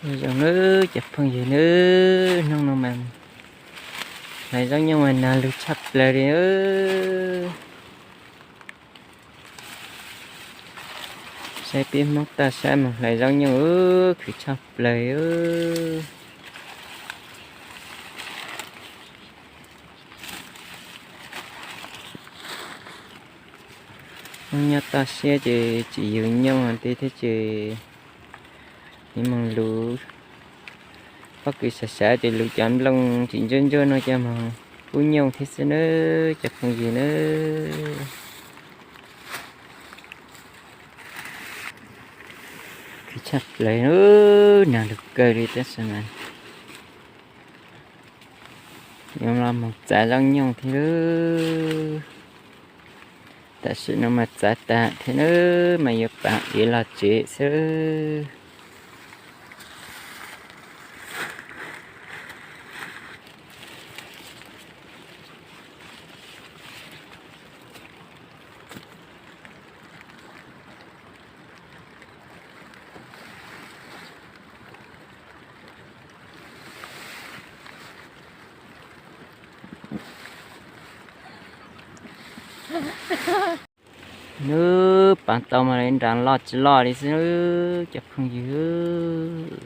Zoo nawb cov phooj ywg nawb, hnub no mas hlais zaub nyooj mas nag lug tshaj plaws li. Saib peb Hmoob toj siab mus hlais zaub nyooj, khwv tshaj plaws. Hmoob nyob toj siab ces tsis yug nyooj tej thiab ces, ib moog lug, pob kws sav sav ces lug cov nplooj tsis ntsuab ntsuab no coj moog pub nyooj thiab xwb nawb cov phooj ywg nawb. Khwv tshaj plaws, nag lug kawg li tab sis mas yuav los moog txav zaub nyooj thiab. Tam sim no mas txav tag thiab nawb, mas yuav pav iav los tsev xwb. Nub pav tau mas nrad loj tsis loj li xwb cov phooj ywg.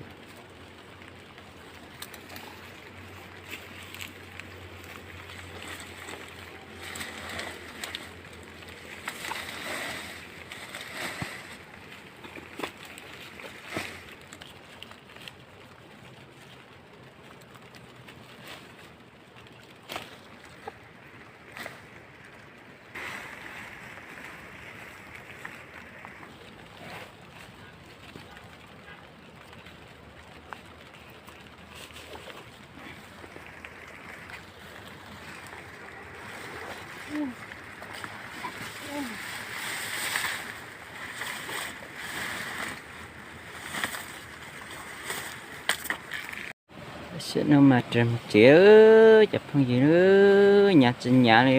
Tam sim no mas raws mus tsev cov phooj ywg, nyav tsis nyav li.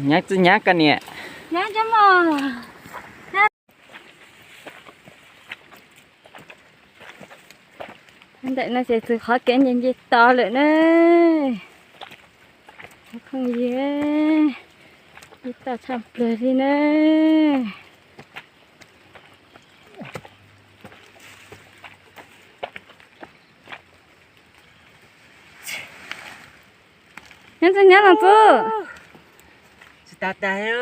Nyav tsis nyav koj niam? Ntawm no ces txug qhov kev nce nce to lawm na. Phooj ywg, ib toj tshaj plaws li na. Nyob tsis nyob los txuj? Tsis tas tas li.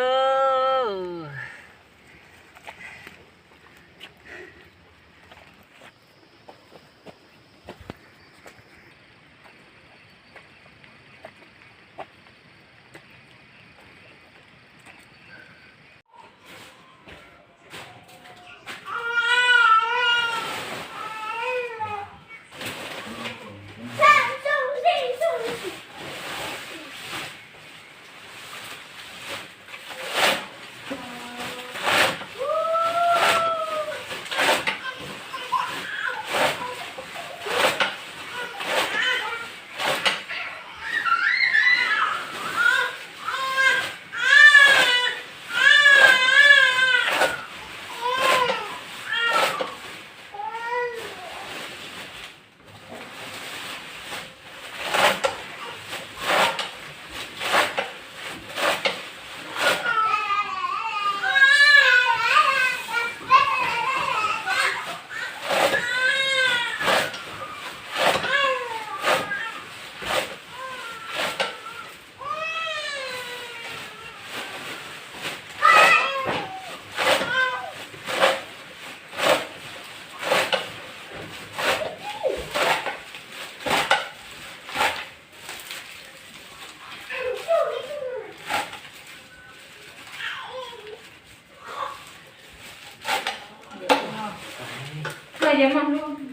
Yog muaj hnub